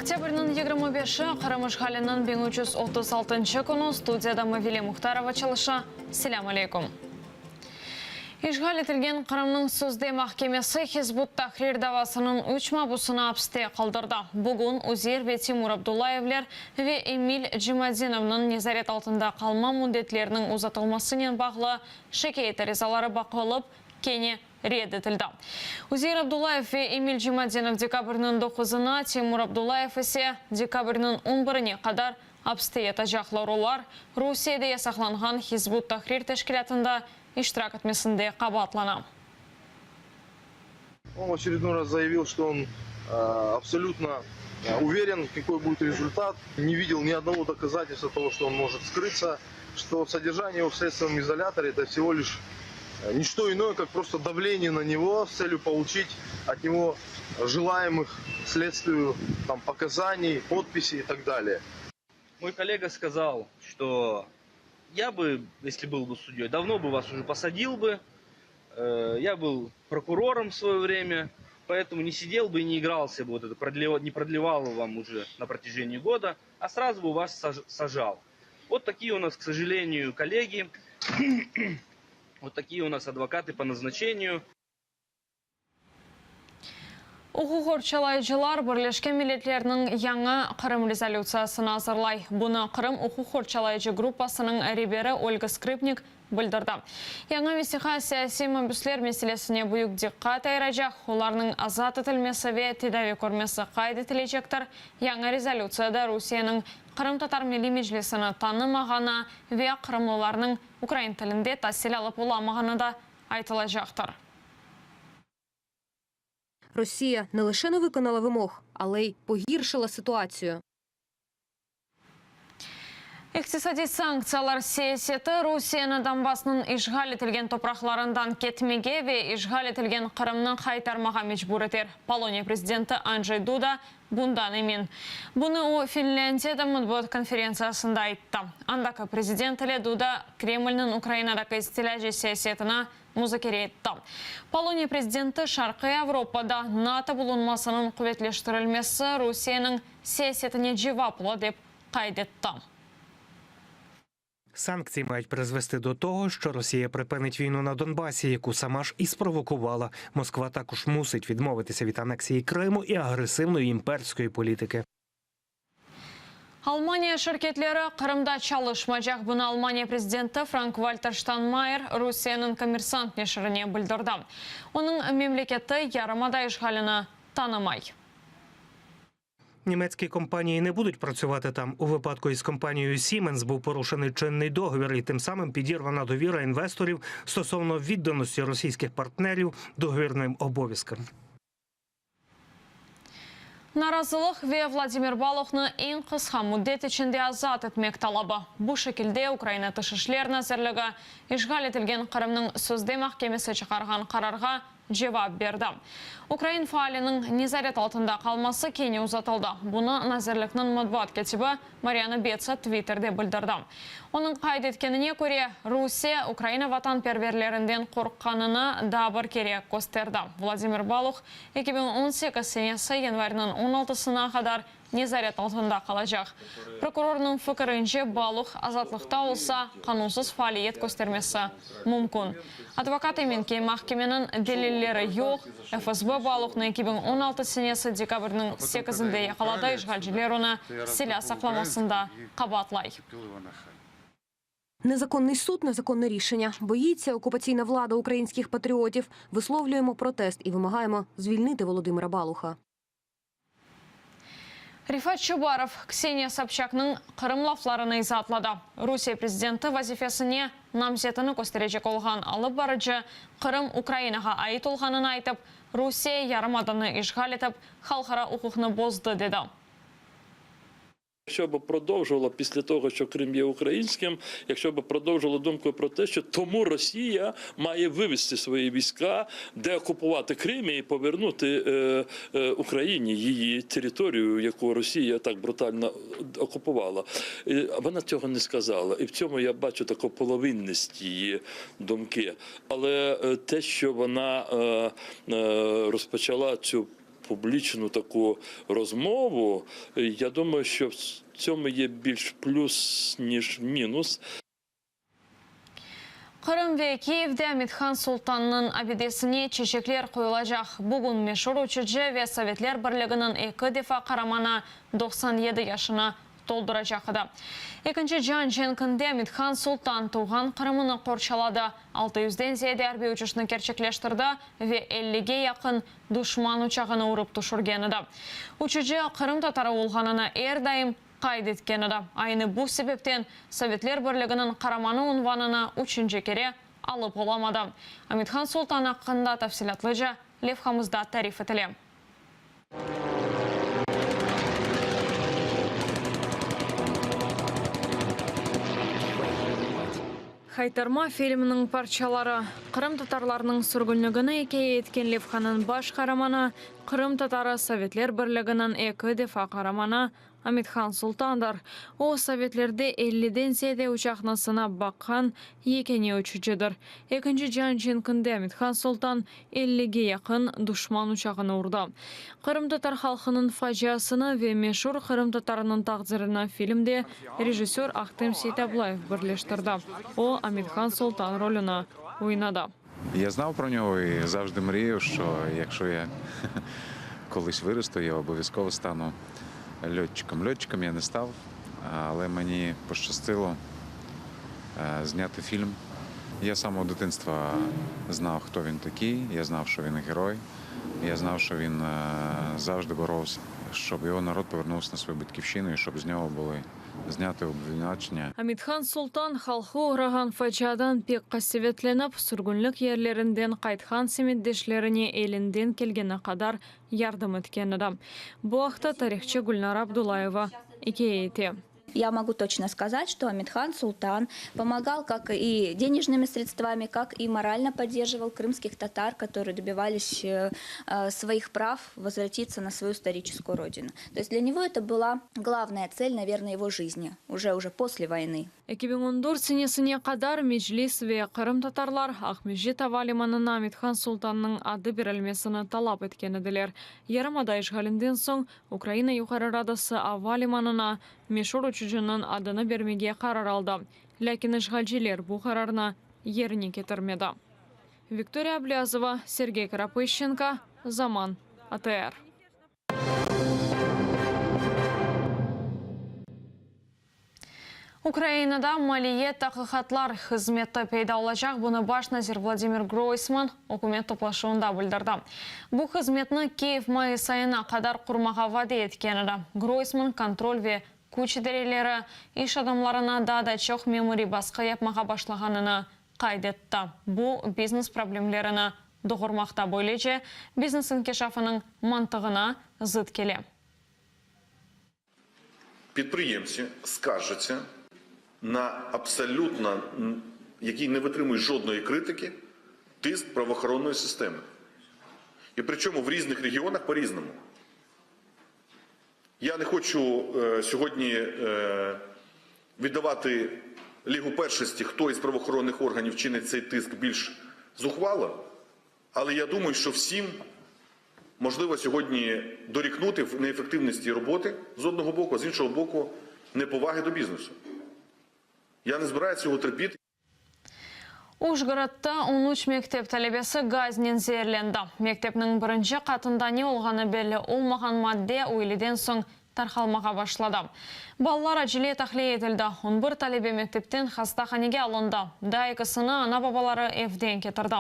Oktâbrniñ 25-i, Qırım işğaliniñ 1336-ncı künü, studiyada Mavile Muhtarova çalışa. Selâm aleyküm. İşğal etilgen Qırımnıñ sözde mahkemesi Hizb ut-Tahrir davasınıñ üç mabusını apiste qaldırdı. Bugün Uzeir ve Timur Abdullayevler ve Emil Cemadinovnıñ nezaret altında qalma müddetleriniñ uzatılmasınen bağlı şikâyet arizaları baqılıp, kene red etildi. Uzeir Abdullayev ve Emil Cemadinov dekabrniñ doquzına, Timur Abdullayev ise dekabrniñ on birine qadar apiste yatacaqlar. Olar, Rusiyede yasaqlanğan Hizb ut-Tahrir teşkilâtında iştirak etmesinde qabaatlana. On v ocherednoy raz zayavil, çto on absolyutno uveren, kakoy budet rezultat, ne videl ni odnogo dokazatelstva togo, çto on mojit skrıtsya, çto soderjaniye ego v sledstvennom izolâtore, eto vsego liş ne çto inoye, kak prosto davleniye na nego s tselyu poluçit ot nego jelaemıh sledstviyu tam pokazaniy, podpisey i tak daleye. Moy kollega skazal, çto ya bı, esli byl bı sudyey, davno bı vas uje posadil bı, ya byl prokurorom v svoye vremya, poetomu ne sidel bı i ne igralsya bı vot eto, ne prodleval bı vam uje na protyajeniyi goda, a srazu bı vas sajal. Vot takiye u nas, k sojaleniyu, kollegi, vot takiye u nas advokatı po naznaçeniyu. Uquq qorçalayıcılar Birleşken Milletlerniñ yañı Qırım rezolütsiyasını azırlay. Bunı Qırım uquq qorçalayıcı gruppasınıñ reberi Olga Skrıpnik bildirdi. Yañı vesiqa siyasiy mabüsler meselesine büyük diqqat ayıracaq, olarnıñ azat etilmesi ve tedavi körmesi qayd etilecektir. Yañı rezolütsiyada Rusiyeniñ Qırımtatar Milliy Meclisini tanımağanı ve qırımlılarnıñ ukrain tilinde tasil alıp olamağanı da aytılacaqtır. Rusiye ne lışe ne vıkonala vımoh, ale й pogirşıla sıtuatsiyu. İqtisadiy sanktsiyalar siyaseti Rusiyeni Donbassnıñ işğal etilgen topraqlarından ketmege ve işğal etilgen Qırımnı qaytarmağa mecbur eter, Poloniya prezidenti Andjey Duda bundan emin. Bunı o, Finlândiyada matbuat konferentsiyasında ayttı. Andaki prezident ile Duda Kremlniñ Ukrainadaki istilâcı siyasetini muzakere etti. Poloniya prezidenti Şarqiy Avropada NATO bulunmasınıñ quvetleştirilmesi Rusiyeniñ siyasetine cevap ola dep qayd etti. Sanktsiyi maють призвести до того, що Росія припинить війну на Донбасі, яку сама ж і спровокувала. Москва також мусить відмовитися від анексії Криму і агресивної імперської політики. Almaniya şirketleri Qırımda çalışmaycaq. Bunı Almaniya prezidenti Frank-Walter Steinmeier Rusiyeniñ Kommersant neşirine bildirdi. Onıñ memleketi yarımada işğalini tanımay. Німецькі компанії не будуть працювати там. У випадку із компанією Siemens був порушений чинний договір і тим самим підірвана довіра інвесторів стосовно відданості російських партнерів договірним обов'язкам. Narazılıq ve Vladimir Baluhnı eñ qısqa müddet içinde azat etmek talabı. Bu şekilde Ukraina Tış işler nazirligi işğal etilgen Qırımnıñ sözde mahkemesi çıqarğan qararğa cevap berdi. Ukrain faaliniñ nezaret altında qalması kene uzatıldı. Bunı nazirlikniñ matbuat kâtibi Maryana Betsa Twitterde bildirdi. Onıñ qayd etkenine köre, Rusiye Ukraina vatanperverlerinden qorqqanını daa bir kere kösterdi. Vladimir Baluh 2018 senesi yanvarniñ on altısına qadar nezaret altında qalacaq. Prokurornıñ fikirince, Baluh azatlıqta olsa, qanunsız faaliyet köstermesi mümkün. Advokat emin ki, mahkemeniñ delilleri yoq, FSB Baluhnı 2016 senesi dekabrniñ sekizinde yaqaladı, işğalciler onı silâ saqlamasında qabaatlay. Незаконний суд, незаконне рішення. Боїться окупаційна влада українських патріотів. Висловлюємо протест і вимагаємо звільнити Володимира Балуха. Refat Çubarov, Kseniya Sobçaknıñ Qırım laflarını izaatladı. Rusiye prezidenti vazifesine namzetini kösterecek olğan alıp barıcı, Qırım Ukrainağa ait olğanını aytıp, Rusiye yarımadanı işğal etip, halqara uquqnı bozdı, dedi. Якщо б продовжувала після того, що Крим є українським, якщо б продовжувала думку про те, що тому Росія має вивести свої війська, деокупувати Крим і повернути е, е, Україні її територію, яку Росія так брутально окупувала. Вона цього не сказала. І в цьому я бачу таку половинність її думки. Але те, що вона е, розпочала цю. публічну таку розмову, я думаю, що в цьому є більш плюс, ніж мінус. Qırım ve Kiyevde Amethan Sultannıñ abidesine çeçekler qoyulacaq. Bugün meşur uçucı ve Sovetler Birliginiñ eki defa qaramanı 97 yaşını tolduracaq edi. Ekinci cian cenkinde Amethan Sultan tuvğan Qırımını qorçaladı, altı yüzden ziyade arbiy uçuşnı kerçekleştirdi ve ellige yaqın duşman uçağını urıp tüşürgen edi. Uçucı qırımtatarı olğanını er daim qayd etken edi. Aynı bu sebepten Sovetler Birliginiñ Qaramanı unvanını üçünci kere alıp olamadı. Amethan Sultan aqqında tafsilâtlıca levhamızda tarif etile. Haytarma filminiñ parçaları, qırımtatarlarnıñ sürgünligini ikâye etken levhanıñ baş qaramanı, qırımtatarı, Sovetler Birliginiñ eki defa qaramanı Amethan Sultandır. O, sovetlerde elliden ziyade uçaqnı sınap baqqan yekâne uçucıdır. Ekinci cian cenkinde Amethan Sultan ellige yaqın duşman uçağını urdı. Qırımtatar halqınıñ faciasını ve meşur qırımtatarınıñ taqdirini filmde rejissör Ahtem Seytablayev birleştirdi. O, Amethan Sultan rolüni oynadı. Я знав про нього і завжди мріяв, що якщо я колись виросту, я обов'язково стану льотчиком. Льотчиком я не став, але мені пощастило зняти фільм. Я з самого дитинства знав, хто він такий, я знав, що він герой, я знав, що він завжди боровся, щоб його народ повернувся на свою батьківщину і щоб з нього були зняти обвинувачення. Amethan Sultan halqı oğrağan faciadan pek qasevetlenip, sürgünlik yerlerinden qaytqan semetdeşlerine elinden kelgeni qadar yardım etken edi. Bu aqta tarihçı Gülnara Abdulayeva ikâye ete. Я могу точно сказать, что Amethan Sultan помогал как и денежными средствами, как и морально поддерживал крымских татар, которые добивались своих прав возвратиться на свою историческую родину. То есть для него это была главная цель, наверное, его жизни, уже, уже после войны. 2014 senesine qadar Meclis ve qırımtatarlar Aqmescit ava limanına Amethan Sultannıñ adı berilmesini talap etken ediler. Yarımada işğalinden soñ Ukraina Yuqarı Radası ava limanına meşur uçucınıñ adını bermege qarar aldı. Lâkin işğalciler bu qararnı yerine ketirmedi. Viktoriya Ablâzova, Sergey Karapışçenko, Zaman, ATR. Ukrainada maliye taqiqatlar hızmeti peyda olacaq, bunı baş nazir Vladimir Groysman ükümet toplaşuvında bildirdi. Bu hızmetni Kiyev mayıs ayına qadar qurmağa vade etken edi. Groysman kontrol ve küç idareleri iş adamlarına daa da çoq memuriy basqı yapmağa başlağanını qayd etti. Bu, biznes problemlerini doğurmaqta, böylece, biznes inkişafınıñ mantığına zıt kele. Підприємці скаржаться на абсолютно, який не витримує жодної критики, тиск правоохоронної системи. І причому в різних регіонах по-різному. Я не хочу сьогодні віддавати лігу першості, хто із правоохоронних органів чинить цей тиск більш зухвало, але я думаю, що всім можливо сьогодні дорікнути в неефективності роботи з одного боку, а з іншого боку, неповаги до бізнесу. Я не збираюся цього терпіти. Ujgorodda on üç mektep talebesi gaznen zeerlendi. Mektepniñ birinci qatında ne olğanı belli olmağan madde üyleden soñ tarqalmağa başladı. Balalar acele tahliye etildi. On bir talebe mektepten hastahanege alındı. Daa ekisini ana-babaları evden ketirdi.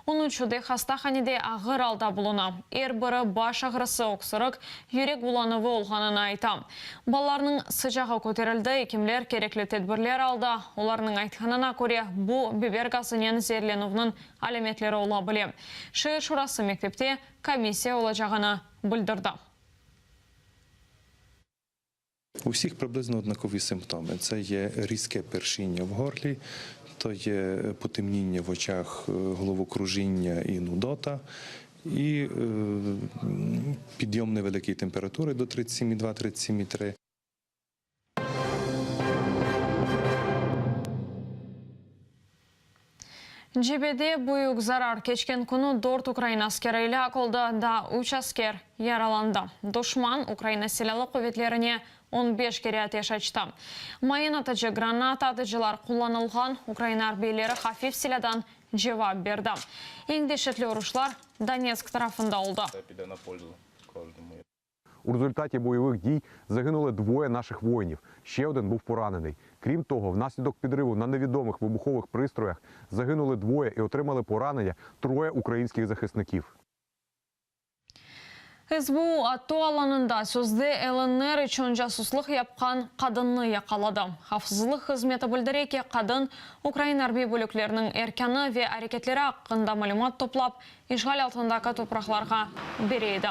On üçü de hastahanede ağır alda buluna. Er biri baş ağrısı, öksürik, yürek bulanuvı olğanını ayta. Balalarnıñ sıcağı köterildi, ekimler kerekli tedbirler aldı. Olarnıñ aytqanına köre, bu, biber gazınen zeerlenüvniñ alâmetleri ola bile. Şeer şurası mektepte komissiya olacağını bildirdi. У всіх приблизно однакові симптоми. Це є різке першіння в горлі, то є потемніння в очах, головокружіння і нудота, і підйом невеликої температури до 37,2-37,3. Cebede büyük zarar, keçken künü dört ukrain askeri elâk oldı, daa üç asker yaralandı. Duşman Ukraina Silâlı quvetlerine on beş kere ateş açtı. Mayın atıcı, granata atıcılar qullanılğan, Ukraina arbiyleri hafif silâdan cevap berdi. Eñ deşetli uruşlar Donetsk tarafında oldı. У результаті бойових дій загинули двоє наших воїнів. Ще один був поранений. Крім того, внаслідок підриву на невідомих вибухових пристроях загинули двоє і отримали поранення троє українських захисників. SBU ATO alanında sözde LNR içün casuslıq yapqan qadınnı yaqaladı. Havfsızlıq hızmeti bildire ki, qadın ukrain arbiy bölükleriniñ erkânı ve areketleri aqqında malümat toplap, işğal altındaki topraqlarğa bere edi.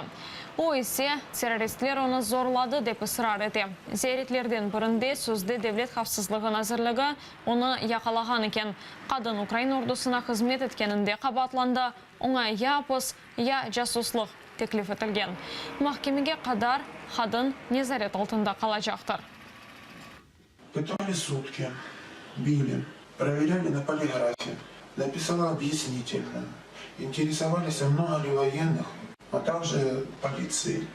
O ise, terroristler onı zorladı, dep israr ete. Ziyaretlerden birinde sözde Devlet havfsızlığı nazirligi onı yaqalağan eken. Qadın ukrain ordusına hızmet etkeninde qabaatlandı, oña ya apis, ya casuslıq teklif etilgen. Mahkemege qadar qadın nezaret altında qalacaqtır. Пытали сутки, били, проверяли на полиграфе, написала объяснительную, интересовались, много ли военных, а также полицией.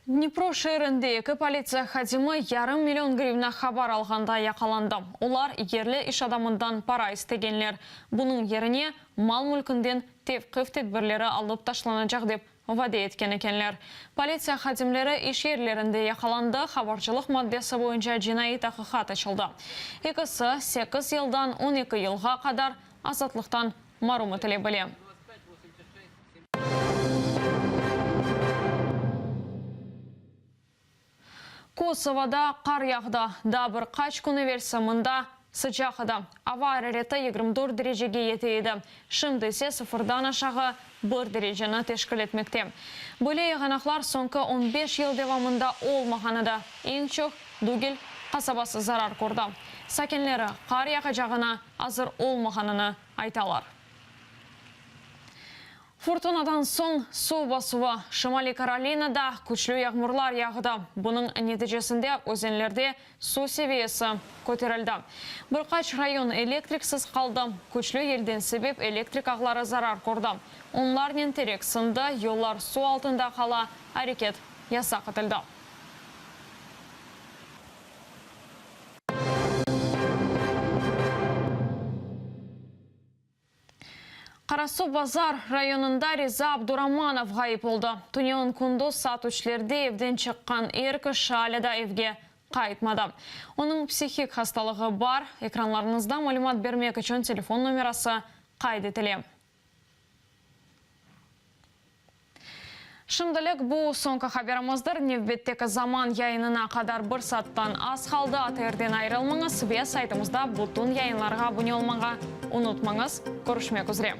Dnipro şeerinde eki politsiya hadimi yarım million grivna habar alğanda yaqalandı. Olar yerli iş adamından para istegenler. Bunıñ yerine mal-mülkünden tevqif tedbirleri alıp taşlanacaq dep vade etken ekenler. Politsiya hadimleri iş yerlerinde yaqalandı, habarcılıq maddesi boyunca cinaiy taqiqat açıldı. Ekisi sekiz yıldan on eki yılğa qadar azatlıqtan marum etile bile. Kosovoda qar yağdı. Daa bir qaç kün evelsi mında sıcaq edi. Ava arareti 24 derecege yete edi. Şimdi ise sıfırdan aşağı bir dereceni teşkil etmekte. Böyle yağanaqlar soñki on beş yıl devamında olmağan edi. Eñ çoq Dugel qasabası zarar kördi. Sakinleri qar yağacağına azır olmağanını aytalar. Furtunadan soñ suv basuvı. Şimaliy Karolinada küçlü yağmurlar yağdı, bunıñ neticesinde özenlerde suv seviyesi köterildi. Bir qaç rayon elektriksiz qaldı, küçlü yelden sebep elektrik ağları zarar kördi. Onlarnen terek sındı, yollar suv altında qala, areket yasaq etildi. Qarasuvbazar rayonında Riza Abduramanov ğayıp oldı. Tünevin kündüz saat üçlerde evden çıqqan er kişi alâ da evge qaytmadı. Onıñ psihik hastalığı bar. Ekranlarıñızda malümat bermek içün telefon nomerası qayd etile. Şimdilik bu soñki haberimizdir. Nevbetteki Zaman yayınına qadar bir saattan az qaldı. ATRden ayrılmañız ve saytımızda bütün yayınlarğa abune olmağa unutmañız. Körüşmek üzre.